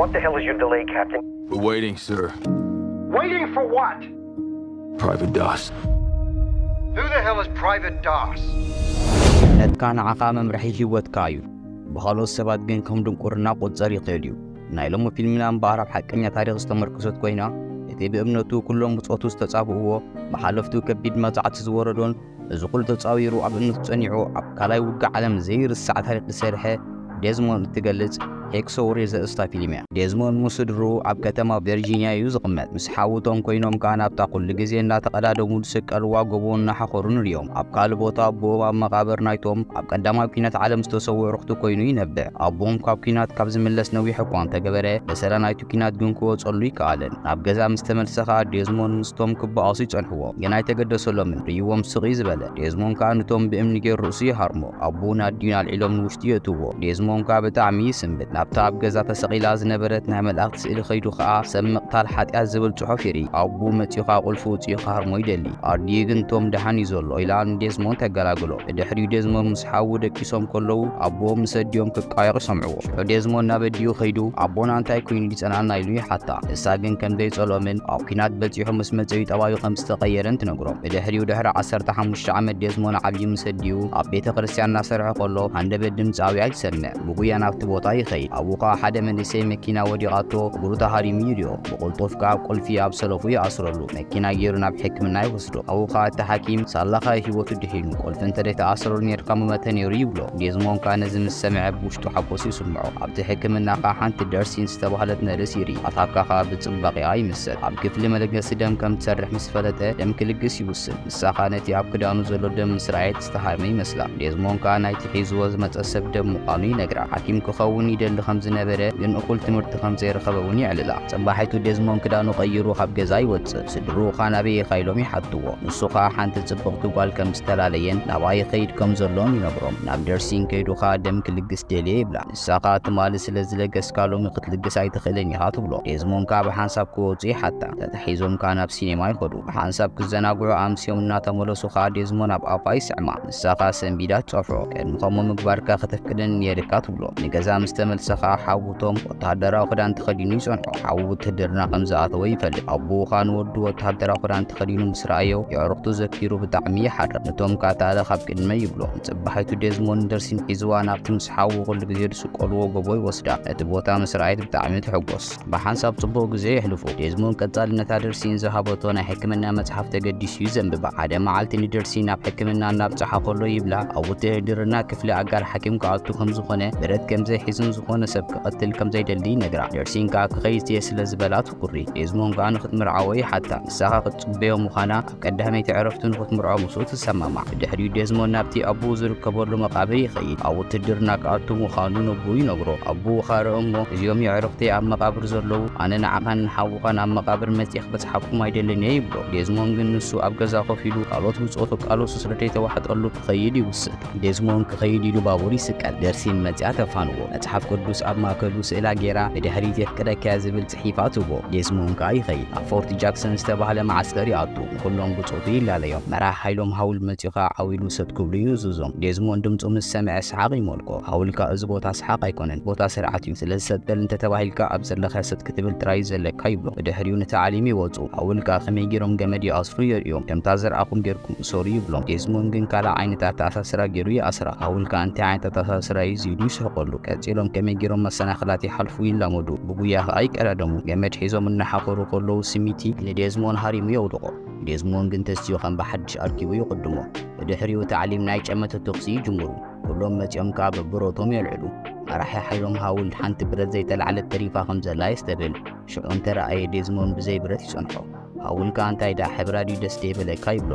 What the hell is your delay, Captain? We're waiting, sir. Waiting for what? Private Doss. Who the hell is Private Doss? እምነትካ ንዓኻ መምርሒ ህይወትካ እዩ። ብኻልኦት ሰባት ግን ከም ድንቁርና ክቑጸር ይኽእል እዩ። ናይ ሎሚ ፊልምና እምበኣር ኣብ ሓቀኛ ታሪኽ ዝተመርኮሰት ኮይና፣ እቲ ብእምነቱ ኩሎም ብጾቱ ዝተጻብእዎ፣ ብሓለፍቱ ከቢድ መጽዓቲ ዝወረዶን፣ እዚ ኩሉ ተጻዊሩ ኣብ እምነቱ ጸኒዑ ኣብ ካልኣይ ውግእ ዓለም ዘይርሳዕ ታሪኽ ዝሰርሐ ዴዝሞንድ እትገልጽ ሄክሶ ሬ ዘርእስታ ፊልም እያ። ዴዝሞንድ ምስ ስድርኡ ኣብ ከተማ ቨርጂንያ እዩ ዝቕመጥ። ምስ ሓውቶም ኮይኖም ከኣ ናብታ ኩሉ ግዜ እናተቐዳደሙ ዝስቀልዋ ጎቦ እናሓኾሩ ንርእዮም። ኣብ ካልእ ቦታ ኣቦኦም ኣብ መቓብር ናይቶም ኣብ ቀዳማይ ኲናት ዓለም ዝተሰውኡ ኣዕሩኽቱ ኮይኑ ይነብዕ። ኣቦኦም ካብ ኲናት ካብ ዝምለስ ነዊሕ እኳ እንተገበረ፣ በሰላ ናይቲ ኲናት ግን ክወጸሉ ኣይከኣለን። ናብ ገዛ ምስ ተመልሰ ከኣ ዴዝሞንድ ምስቶም ክበኣሱ ይጸንሕዎ፣ ግን ኣይተገደሰሎምን። ርእይዎም ስቕ እዩ ዝበለ። ዴዝሞንድ ከኣ ነቶም ብእምኒ ገይሩ ርእሱ ይሃርሞ። ኣቦኡን ኣዲኡን ኣልዒሎም ንውሽጢ የእትውዎ። ዴዝሞንድ ከኣ ብጣዕሚ ይስንብድ። ናብታ ኣብ ገዛ ተሰቒላ ዝነበረት ናይ መላእኽቲ ስእሊ ከይዱ ከኣ ሰብ ምቕታል ሓጢኣት ዝብል ጽሑፍ ይርኢ። ኣቦኡ መጺኡ ከኣ ቁልፊ ውጺኡ ክሃርሞ ይደሊ። ኣዲኡ ግን ቶም ደሓን እዩ ዘሎ ኢላ ንዴዝሞንድ ተገላግሎ። ብድሕሪኡ ዴዝሞንድ ምስ ሓዉ ደቂሶም ከለዉ ኣቦኦም ምስ ኣዲኦም ክቃየቑ ይሰምዕዎ። ሽዑ ዴዝሞንድ ናብ ኣዲኡ ከይዱ ኣቦና እንታይ ኮይኑ ይጸንዓና ኢሉ ይሓታ። ንሳ ግን ከም ዘይጸልኦምን ኣብ ኲናት በጺሑ ምስ መጸ እዩ ጠባዩ ከም ዝተቐየረን ትነግሮም። ብድሕሪኡ ድሕሪ ዓሰርተ ሓሙሽተ ዓመት ዴዝሞንድ ዓብዩ ምስ ኣዲኡ ኣብ ቤተ ክርስትያን እናሰርሐ ከሎ ሃንደበት ድምጺ ኣውያት ይሰምዕ። ብጉያ ናብቲ ቦታ ይኸይድ። ኣብኡ ኸኣ ሓደ መንእሰይ መኪና ወዲቓቶ እግሩ ተሃሪሙ ይሪኦ። ብቕልጡፍ ከኣ ቁልፊ ኣብ ሰለፉ ይኣስረሉ። መኪና ገይሩ ናብ ሕክምና ይወስዶ። ኣብኡ ኸኣ እቲ ሓኪም ሳላኻ ህይወቱ ድሒኑ። ቁልፊ እንተ ዘይተኣስረሉ ኔርካ ምመተ ኔሩ ይብሎ። ዴዝሞንድ ከኣ ነዚ ምስ ሰምዐ ብውሽጡ ሓጎስ ይስምዖ። ኣብቲ ሕክምና ከኣ ሓንቲ ደርሲን ዝተባህለት ነርስ ይርኢ። ኣታካ ከኣ ብጽባቐኣ ይምሰጥ። ኣብ ክፍሊ መለገሲ ደም ከም ትሰርሕ ምስ ፈለጠ ደም ክልግስ ይውስን። ንሳ ከኣ ነቲ ኣብ ክዳኑ ዘሎ ደም ምስ ረኣየት ዝተሃርመ ይመስላ። ዴዝሞንድ ከኣ ናይቲ ሒዝዎ ዝመጸ ሰብ ደም ምዃኑ ይነግራ። ሓኪም ክኸውን ይደሊ ከም ዝነበረ ግን እኹል ትምህርቲ ከም ዘይረኸበ እውን የዕልላ። ጽባሒቱ ዴዝሞንድ ክዳኑ ቀይሩ ካብ ገዛ ይወጽእ። ስድርኡ ከኣ ናበይ ኢኻ ኢሎም ይሓትዎ። ንሱ ከኣ ሓንቲ ጽብቕቲ ጓል ከም ዝተላለየን ናብኣ ይኸይድ ከም ዘሎን ይነግሮም። ናብ ደርሲን ከይዱ ከኣ ደም ክልግስ ደልየ ይብላ። ንሳ ከኣ ትማሊ ስለ ዝለገስካ ሎሚ ክትልግስ ኣይትኽእልን ኢኻ ትብሎ። ዴዝሞንድ ከኣ ብሓንሳብ ክወጹ ይሓታ። ተታሒዞም ከኣ ናብ ሲኔማ ይኸዱ። ብሓንሳብ ክዘናግዑ ኣምስዮም እናተመለሱ ከኣ ዴዝሞንድ ኣብ ኣፋ ይስዕማ። ንሳ ከኣ ሰንቢዳ ትጸፍዖ። ቅድሚ ከምኡ ምግባርካ ከተፍቅደኒ ነይርካ ትብሎ። ንገዛ ምስ ተመልሰ ከኣ ሓውቶም ወተሃደራዊ ክዳን ተኸዲኑ ይጸንሖ። ሓዉ ውትህድርና ከም ዝኣተወ ይፈልጥ። ኣቦኡ ከኣ ንወዱ ወተሃደራዊ ክዳን ተኸዲኑ ምስ ረኣዮ የዕሩኽቱ ዘኪሩ ብጣዕሚ ይሓርቕ። ነቶም ከኣ ታኣለ ካብ ቅድመይ ይብሎ። ንጽባሒቱ ዴዝሞንድ ደርሲን ሒዝዋ ናብቲ ምስ ሓዉ ኩሉ ግዜ ዝስቀልዎ ጎቦ ይወስዳ። ነቲ ቦታ ምስ ረኣየት ብጣዕሚ ትሕጎስ። ብሓንሳብ ጽቡቕ ግዜ የሕልፉ። ዴዝሞንድ ቀጻሊ ነታ ደርሲን ዝሃበቶ ናይ ሕክምና መጽሓፍ ተገዲሱ እዩ ዘንብባ። ሓደ መዓልቲ ንደርሲን ናብ ሕክምና እናብጽሓ ከሎ ይብላ፣ ኣብ ውትህድርና ክፍሊ ኣጋር ሓኪም ክኣቱ ከም ዝኾነ፣ ብረት ከም ዘይሒዝን ዝኾነ ሰብ ክቐትል ከም ዘይደሊ ይነግራ። ደርሲን ከኣ ክኸይድ እየ ስለ ዝበላ ትኩሪ። ዴዝሞንድ ከኣ ንኽትምርዓዎ ይሓታ። ንሳ ከኣ ክትጽበዮ ምዃና ኣብ ቀዳመይቲ ዕረፍቱ ንኽትምርዖ ምስኡ ትሰማማዕ። ብድሕሪኡ ዴዝሞንድ ናብቲ ኣቦኡ ዝርከበሉ መቓብር ይኸይድ። ኣብ ውትድርና ክኣቱ ምዃኑ ነቦኡ ይነግሮ። ኣቦኡ ከኣ ርእ እሞ፣ እዚኦም የዕሩኽተይ ኣብ መቓብር ዘለዉ፣ ኣነ ንዓኻን ንሓውኻን ኣብ መቓብር መጺኤ ክበጽሓኩም ኣይደልን እየ ይብሎ። ዴዝሞንድ ግን ንሱ ኣብ ገዛ ኮፍ ኢሉ ካልኦት ብጾቱ ቃለሱ ስለ ዘይተዋሕጠሉ ክኸይድ ይውስን። ዴዝሞንድ ክኸይድ ኢሉ ባቡር ይስቀል። ደርሲን መጺኣ ተፋንዎ። መጽሓፍ ቅዱስ ኣብ ማእከሉ ስእላ ገይራ ንድሕሪት የፍቅረኪ እያ ዝብል ጽሒፋ ትህቦ። ዴዝሞንድ ከኣ ይኸይድ። ኣብ ፎርት ጃክሰን ዝተባህለ መዓስከር ይኣቱ። ንኹሎም ብጾቱ ይላለዮም። መራሕ ሓይሎም ሃውል መጺኡ ከኣ ዓው ኢሉ ሰጥ ክብሉ ይእዝዞም። ዴዝሞንድ ድምጹ ምስ ሰምዐ ሰሓቕ ይመልኮ። ሃውል ከኣ እዚ ቦታ ሰሓቕ ኣይኮነን፣ ቦታ ስርዓት እዩ። ስለዚ ሰጥ በል እንተተባሂልካ ኣብ ዘለኻዮ ሰጥ ክትብል ጥራይ እዩ ዘለካ ይብሎ። ብድሕሪኡ ንታዕሊም ይወጹ። ሃውል ከኣ ከመይ ገይሮም ገመድ ይኣስሩ የርእዮም። ከምታ ዘርኣኹም ገይርኩም እሰሩ ይብሎም። ዴዝሞንድ ግን ካልእ ዓይነት ኣተኣሳስራ ገይሩ ይኣስራ። ሃውል ከኣ እንታይ ዓይነት ኣተኣሳስራ እዩ እዚ ኢሉ ይስሕቐሉ። ቀጺሎም ከመይ ገይሮም መሰናኽላት ይሓልፉ ይላመዱ። ብጉያ ከኣ ይቀዳደሙ። ገመድ ሒዞም እናሓፈሩ ከለዉ ስሚቲ ንዴዝሞንድ ሃሪሙ የውድቖ። ዴዝሞንድ ግን ተሲኡ ከም ብሓድሽ ኣርኪቡ ይቕድሞ። ብድሕሪኡ ታዕሊም ናይ ጨመተ ተኹሲ ይጅምሩ። ኩሎም መጺኦም ከኣ በብረቶም የልዕሉ። መራሒ ሓይሎም ሃውል ሓንቲ ብረት ዘይተላዕለት ተሪፋ ከም ዘላ የስተብህል። ሽዑ እንተረኣየ ዴዝሞንድ ብዘይ ብረት ይጸንሖ። ሃውል ከኣ እንታይ ደኣ ሕብራ ድዩ ደስ ደይበለካ ይብሎ።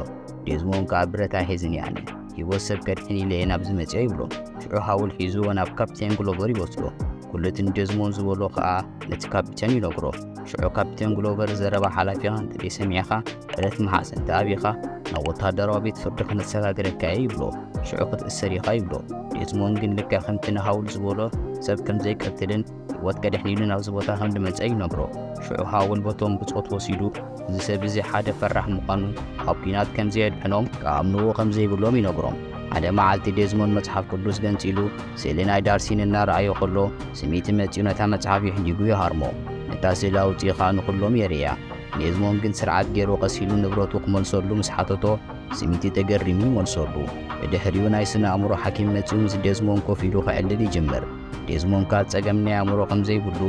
ዴዝሞንድ ከኣ ብረት ኣይሕዝን እየ ኣነ። ህይወት ሰብ ከድሕን ኢለ እየ ናብዚ መጺአ ይብሎ። ሽዑ ሃውል ሒዝዎ ናብ ካፕቴን ግሎቨር ይወስዶ። ኩሉ እቲ ንዴዝሞንድ ዝበሎ ከኣ ነቲ ካፒተን ይነግሮ። ሽዑ ካፒተን ግሎቨር ዘረባ ሓላፊኻ እንተ ደይሰሚዕኻ ብረት ምሓዝ፣ እንተ ኣቢኻ ናብ ወተሃደራዊ ቤት ፍርዲ ከነሰጋግረካ እየ ይብሎ። ሽዑ ክትእሰር ኢኻ ይብሎ። ዴዝሞንድ ግን ልክዕ ከምቲ ንሃውል ዝበሎ ሰብ ከም ዘይቀትልን ህይወት ከድሕን ኢሉ ናብዚ ቦታ ከም ዝመጸ ይነግሮ። ሽዑ ሃውል በቶም ብጾት ወሲዱ እዚ ሰብ እዚ ሓደ ፈራሕ ምዃኑ ኣብ ኲናት ከም ዘየድሕኖም ክኣምንዎ ከም ዘይብሎም ይነግሮም። ሓደ መዓልቲ ዴዝሞንድ መጽሓፍ ቅዱስ ገንጺሉ ስእሊ ናይ ዳርሲን እናረኣዮ ከሎ፣ ስሚቲ መጺኡ ነታ መጽሓፍ ይሕዲጉ ይሃርሞ። ነታ ስእሊ ኣውጺኡ ኸኣ ንኹሎም የርእያ። ዴዝሞንድ ግን ስርዓት ገይሩ ቀስ ኢሉ ንብረቱ ክመልሰሉ ምስ ሓተቶ፣ ስሚቲ ተገሪሙ ይመልሰሉ። ብድሕሪኡ ናይ ስነ ኣእምሮ ሓኪም መጺኡ ምስ ዴዝሞንድ ኮፍ ኢሉ ክዕልል ይጅምር። ዴዝሞንድ ከኣ ጸገም ናይ ኣእምሮ ከም ዘይብሉ፣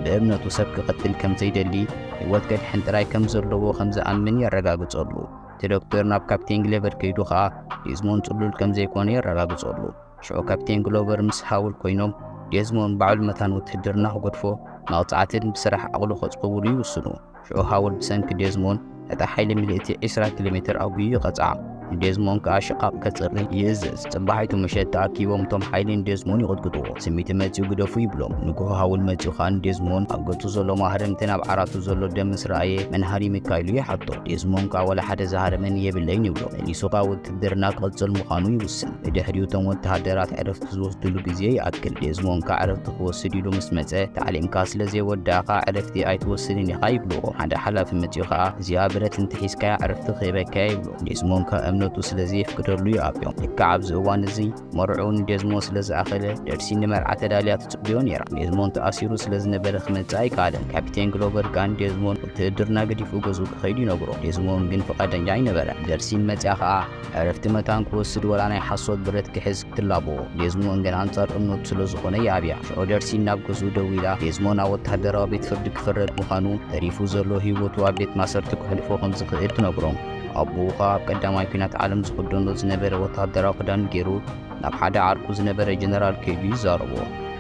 ብእምነቱ ሰብ ክቐትል ከም ዘይደሊ፣ ህይወት ከድሕን ጥራይ ከም ዘለዎ ከም ዝኣምን የረጋግጸሉ። እቲ ዶክተር ናብ ካፕቴን ግሎቨር ከይዱ ኸኣ ዴዝሞንድ ጽሉል ከም ዘይኮነ የረጋግጸሉ። ሽዑ ካፕቴን ግሎቨር ምስ ሃውል ኮይኖም ዴዝሞንድ ባዕሉ መታን ውትህድርና ክገድፎ፣ መቕጻዕትን ብስራሕ ዓቕሉ ከጽብብሉ ይውስኑ። ሽዑ ሃውል ብሰንኪ ዴዝሞንድ ነታ ሓይሊ ምልእቲ ዕስራ ኪሎ ሜትር ኣጉዩ ይቐጽዓ። ንዴዝሞንድ ከኣ ሽቓቕ ከጽሪ ይእዝዝ። ጽባሒቱ ምሸት ተኣኪቦም እቶም ሓይሊ ንዴዝሞንድ ይቕጥቅጥዎ። ስሚቲ መጺኡ ግደፉ ይብሎም። ንግሆ ሃውል መጺኡ ከኣ ንዴዝሞንድ ኣብ ገጹ ዘሎ ማህረምቲ ናብ ዓራቱ ዘሎ ደም ምስ ረኣየ መን ሃሪምካ ኢሉ ይሓቶ። ዴዝሞንድ ከኣ ወላ ሓደ ዝሃረመኒ የብለይን ይብሎ። መሊሱ ከኣ ውትድርና ክቕጽል ምዃኑ ይውስን። ብድሕሪኡ እቶም ወተሃደራት ዕረፍቲ ዝወስድሉ ግዜ ይኣክል። ዴዝሞንድ ከኣ ዕረፍቲ ክወስድ ኢሉ ምስ መጸ፣ ታዕሊምካ ስለ ዘይወዳእካ ዕረፍቲ ኣይትወስድን ኢኻ ይብልዎ። ሓደ ሓላፊ መጺኡ ከኣ እዚኣ ብረት እንተሒዝካያ ዕረፍቲ ክህበካ'የ ይብሎ። ዴዝሞንድ ከኣ እምነቱ ስለ ዘየፍቅደሉ ይኣብዮ። ልክዕ ኣብዚ እዋን እዚ መርዕኡ ንዴዝሞንድ ስለ ዝኣኸለ፣ ደርሲን ንመርዓ ተዳልያ ትጽበዮ ነይራ። ዴዝሞንድ ተኣሲሩ ስለ ዝነበረ ክመጽእ ኣይከኣለን። ካፒቴን ግሎቨር ከኣ ንዴዝሞንድ ውትህድርና ገዲፉ ገዝኡ ክኸይድ ይነግሮ። ዴዝሞንድ ግን ፍቓደኛ ኣይነበረን። ደርሲን መጺኣ ከኣ ዕረፍቲ መታን ክወስድ ወላ ናይ ሓሶት ብረት ክሕዝ ትላቦ። ዴዝሞንድ ግን ኣንጻር እምነቱ ስለ ዝኾነ ይኣብያ። ሽዑ ደርሲን ናብ ገዝኡ ደው ኢላ፣ ዴዝሞንድ ኣብ ወተሃደራዊ ቤት ፍርዲ ክፍረድ ምዃኑ፣ ተሪፉ ዘሎ ህይወቱ ኣብ ቤት ማእሰርቲ ክሕልፎ ከም ዝኽእል ትነግሮ። ኣቦኡ ኸኣ ኣብ ቀዳማይ ኲናት ዓለም ዝኽደኖ ዝነበረ ወተሃደራዊ ክዳን ገይሩ ናብ ሓደ ዓርኩ ዝነበረ ጀነራል ከይዱ ይዛረቦ።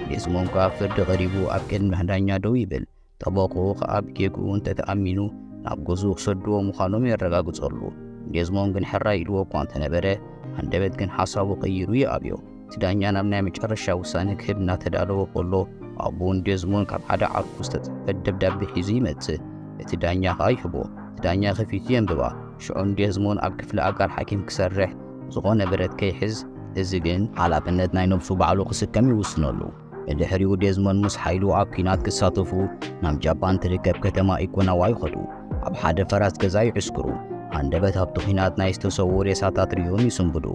ዴዝሞንድ ከኣ ፍርዲ ቀሪቡ ኣብ ቅድሚ ዳኛ ደው ይብል። ጠበቕኡ ኸኣ ብጌግኡ እንተተኣሚኑ ናብ ገዝኡ ክሰድዎ ምዃኖም የረጋግጸሉ። ዴዝሞንድ ግን ሕራይ ኢልዎ እኳ እንተነበረ፣ ሃንደበት ግን ሓሳቡ ቀይሩ ይኣብዮ። እቲ ዳኛ ናብ ናይ መጨረሻ ውሳነ ክህብ እናተዳለወ ከሎ፣ ኣቦኡ ንዴዝሞንድ ካብ ሓደ ዓርኩ ዝተጻሕፈ ደብዳቤ ሒዙ ይመጽእ። እቲ ዳኛ ኸኣ ይህቦ። እቲ ዳኛ ከፊቱ የንብባ። ሽዑ ንዴዝሞንድ ኣብ ክፍሊ ኣጋር ሓኪም ክሰርሕ፣ ዝኾነ ብረት ከይሕዝ፣ እዚ ግን ሓላፍነት ናይ ነብሱ ባዕሉ ክስከም ይውስነሉ። ብድሕሪኡ ዴዝሞንድ ምስ ሓይሉ ኣብ ኲናት ክሳተፉ ናብ ጃፓን ትርከብ ከተማ ኢኮናዋ ይኸዱ። ኣብ ሓደ ፈራስ ገዛ ይዕስክሩ። ሃንደበት ኣብቲ ኲናት ናይ ዝተሰውኡ ሬሳታት ርእዮም ይስንብዱ።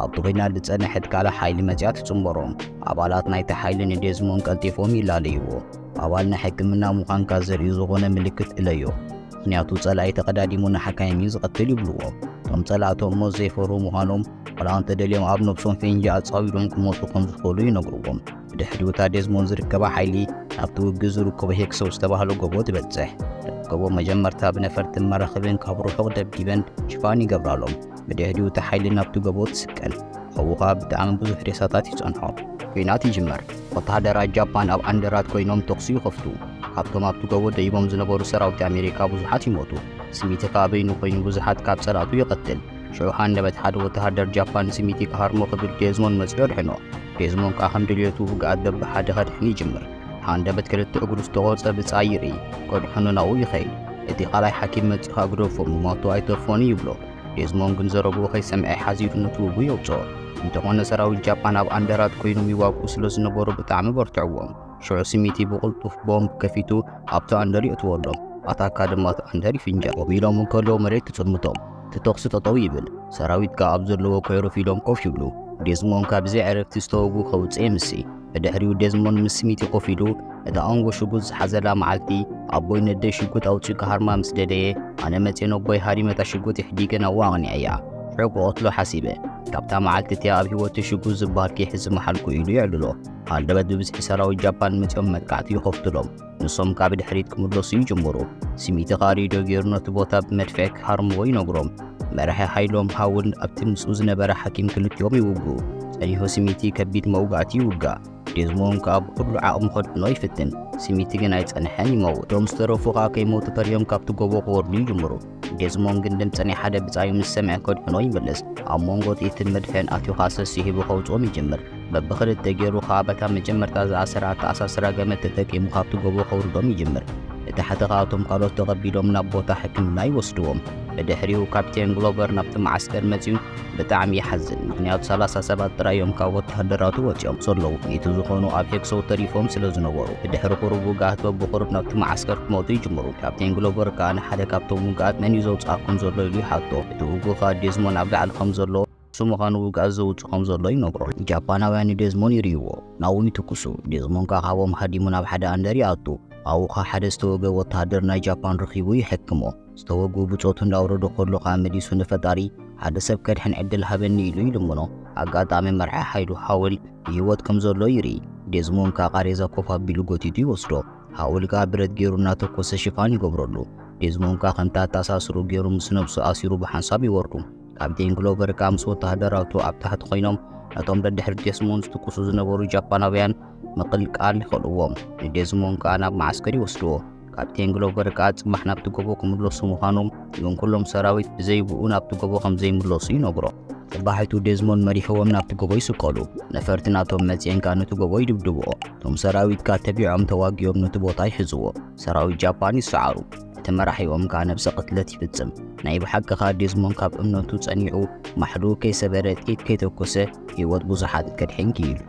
ኣብቲ ኲናት ዝጸንሐት ካልእ ሓይሊ መጺኣ ትጽንበሮም። ኣባላት ናይቲ ሓይሊ ንዴዝሞንድ ቀልጢፎም ይላለይዎ። ኣባል ናይ ሕክምና ምዃንካ ዘርእዩ ዝኾነ ምልክት እለዮ። ምኽንያቱ ጸላኢ ተቐዳዲሙ ንሓካይም እዩ ዝቐትል ይብልዎ። እቶም ጸላእቶም ሞት ዘይፈርሁ ምዃኖም፣ ዋላ እንተደልዮም ኣብ ነብሶም ፌንጂ ኣጻዊዶም ክሞቱ ከም ዝኽእሉ ይነግርዎም። ብድሕሪኡ እታ ዴዝሞንድ ዝርከባ ሓይሊ ናብቲ ውግእ ዝርከቦ ሄክሶ ዝተባህለ ጎቦ ትበጽሕ። እቲ ጎቦ መጀመርታ ብነፈርትን መራኽብን ካብ ርሑቕ ደብዲበን ሽፋን ይገብራሎም። ብድሕሪኡ እቲ ሓይሊ ናብቲ ጎቦ ትስቀል። ኣብኡ ኸኣ ብጣዕሚ ብዙሕ ሬሳታት ይጸንሖ። ኲናት ይጅመር። ወተሃደራት ጃፓን ኣብ ኣንደራት ኮይኖም ተኹሲ ይኸፍቱ። ካብቶም ኣብቲ ጎቦ ደይቦም ዝነበሩ ሰራዊት ኣሜሪካ ብዙሓት ይሞቱ። ስሚቲ ከኣ በይኑ ኮይኑ ብዙሓት ካብ ጸላእቱ ይቐትል። ሽዑ ሃንደበት ሓደ ወተሃደር ጃፓን ንስሚቲ ክሃርሞ ክብል ዴዝሞንድ መጺኡ ኣድሕኖ። ዴዝሞንድ ከኣ ከም ድልየቱ ውግኣት በብሓደ ከድሕን ይጅምር። ሃንደበት ክልተ እግሩ ዝተቖርጸ ብጻይ ይርኢ። ከድሕኖ ናብኡ ይኸይድ። እቲ ካልኣይ ሓኪም መጺኡ ከኣ ግደፎ፣ ምሟቱ ኣይተርፎን እዩ ይብሎ። ዴዝሞንድ ግን ዘረብኡ ከይሰምዐ ሓዚሉ ነቲ ውጉእ የውጽኦ። እንተኾነ ሰራዊት ጃፓን ኣብ ኣንደራት ኮይኖም ይዋግኡ ስለ ዝነበሩ ብጣዕሚ በርትዕዎም። ሽዑ ስሚቲ ብቕልጡፍ ቦምብ ከፊቱ ኣብቲ ኣንደር የእትወሎም። ኣታካ ድማ እቲ ኣንደር ይፍንጀር። ኮፍ ኢሎም እንከለዉ መሬት ትጽልምቶም። እቲ ተኹሲ ጠጠው ይብል። ሰራዊት ከኣ ኣብ ዘለዎ ከዕርፍ ኢሎም ኮፍ ይብሉ። ዴዝሞንድ ከኣ ብዘይ ዕረፍቲ ዝተወጉ ከውጽእ የምሲ። ብድሕሪኡ ዴዝሞንድ ምስ ስሚቲ ኮፍ ኢሉ፣ እታ ኣንጎ ሽጉጥ ዝሓዘላ መዓልቲ፣ ኣቦይ ነደይ ሽጉጥ ኣውጺኡ ክሃርማ ምስ ደለየ፣ ኣነ መጽየ ነቦይ ሃሪመ እታ ሽጉጥ ይሕዲገ ናብኡ ኣቕኒዐያ። ሽዑ ክቐትሎ ሓሲበ። ካብታ መዓልቲ እቲኣ ኣብ ህይወቱ ሽጉጥ ዝበሃል ከይሕዝ ምሓልኩ ኢሉ የዕልሎ። ሃንደበት ብብዝሒ ሰራዊት ጃፓን መጺኦም መጥቃዕቲ ይኸፍቱሎም። ንሶም ከኣ ብድሕሪት ክምለሱ ይጅምሩ። ስሚቲ ከኣ ሬድዮ ገይሩ ነቲ ቦታ ብመድፍዕ ክሃርምዎ ይነግሮም። መራሒ ሓይሎም ሃውል ኣብቲ ምስኡ ዝነበረ ሓኪም ክልቲኦም ይውግኡ። ጸኒሑ ስሚቲ ከቢድ መውጋእቲ ይውጋእ። ዴዝሞንድ ከኣ ብኹሉ ዓቕሙ ከድሕኖ ይፍትን። ስሚቲ ግን ኣይጸንሐን ይመውት። እቶም ዝተረፉ ከኣ ከይሞቱ ፈርዮም ካብቲ ጎቦ ክወርዱ ይጅምሩ። ዴዝሞንድ ግን ድምጺ ናይ ሓደ ብጻዩ ምስ ሰምዐ ከድሕኖ ይምለስ። ኣብ መንጎ ጥይትን መድፍዕን ኣትዩ ከኣ ሰሲሑ ከውጽኦም ይጅምር። በብኽልተ ገይሩ ከኣ በታ መጀመርታ ዝኣሰራ ኣተኣሳስራ ገመድ ተጠቂሙ ካብቲ ጎቦ ከውርዶም ይጅምር። ብታሕቲ ከኣ እቶም ካልኦት ተቐቢሎም ናብ ቦታ ሕክምና ይወስድዎም። ብድሕሪኡ ካፕቴን ግሎቨር ናብቲ መዓስከር መጺኡ ብጣዕሚ ይሓዝን፣ ምኽንያቱ ሰላሳ ሰባት ጥራይ እዮም ካብ ወተሃደራቱ ወጺኦም ዘለዉ፣ ሚእቲ ዝኾኑ ኣብ ሄክሶ ተሪፎም ስለ ዝነበሩ። ብድሕሪ ቁሩብ ውግኣት በብቑሩብ ናብቲ መዓስከር ክመጹ ይጅምሩ። ካፕቴን ግሎቨር ከኣ ንሓደ ካብቶም ውግኣት መን እዩ ዘውጽኣኩም ዘሎ ኢሉ ይሓቶ። እቲ ውጉእ ከኣ ዴዝሞንድ ኣብ ላዕሊ ከም ዘሎ እሱ ምዃኑ ውግኣት ዘውጽእ ከም ዘሎ ይነግሮ። ጃፓናውያን ንዴዝሞን ይርእይዎ፣ ናብኡ ይትኩሱ። ዴዝሞን ከኣ ካብኦም ሃዲሙ ናብ ሓደ ኣንደር ይኣቱ። ኣብኡ ከኣ ሓደ ዝተወገ ወተሃደር ናይ ጃፓን ረኺቡ ይሕክሞ። ዝተወግኡ ብጾቱ እንዳውረዶ ከሎ ከኣ መሊሱ ንፈጣሪ ሓደ ሰብ ከድሕን ዕድል ሃበኒ ኢሉ ይልምኖ። ኣጋጣሚ መርሓ ሓይሉ ሃውል ብህይወት ከም ዘሎ ይርኢ። ዴዝሞን ከኣ ቃሬዛ ኮፍ ኣቢሉ ጎቲቱ ይወስዶ። ሃውል ከኣ ብረት ገይሩ እናተኮሰ ሽፋን ይገብረሉ። ዴዝሞን ከኣ ከምቲ ኣተኣሳስሩ ገይሩ ምስ ነብሱ ኣሲሩ ብሓንሳብ ይወርዱ። ካፕቴን ግሎቨር ከኣ ምስ ወተሃደራቱ ኣብ ታሕቲ ኮይኖም ነቶም ደድሕሪ ዴዝሞን ዝትኩሱ ዝነበሩ ጃፓናውያን ምቕልቃል ይኸልእዎም። ንዴዝሞን ከኣ ናብ መዓስከር ይወስድዎ። ካፕቴን ግሎቨር ከኣ ጽባሕ ናብቲ ጎቦ ክምለሱ ምዃኖም፣ ግን ኩሎም ሰራዊት ብዘይ ብኡ ናብቲ ጎቦ ከም ዘይምለሱ ይነግሮ። ጽባሒቱ ዴዝሞን መሪሕዎም ናብቲ ጎቦ ይስቀሉ። ነፈርቲ ናቶም መጺአን ከኣ ነቲ ጎቦ ይድብድብኦ። እቶም ሰራዊት ከኣ ተቢዖም ተዋጊኦም ነቲ ቦታ ይሕዝዎ። ሰራዊት ጃፓን ይሰዓሩ። እቲ መራሒኦም ከኣ ነብሰ ቅትለት ይፍጽም። ናይ ብሓቂ ከኣ ዴዝሞን ካብ እምነቱ ጸኒዑ ማሕሉ ከይሰበረ ጥይት ከይተኮሰ ህይወት ብዙሓት ከድሕን ክኢሉ።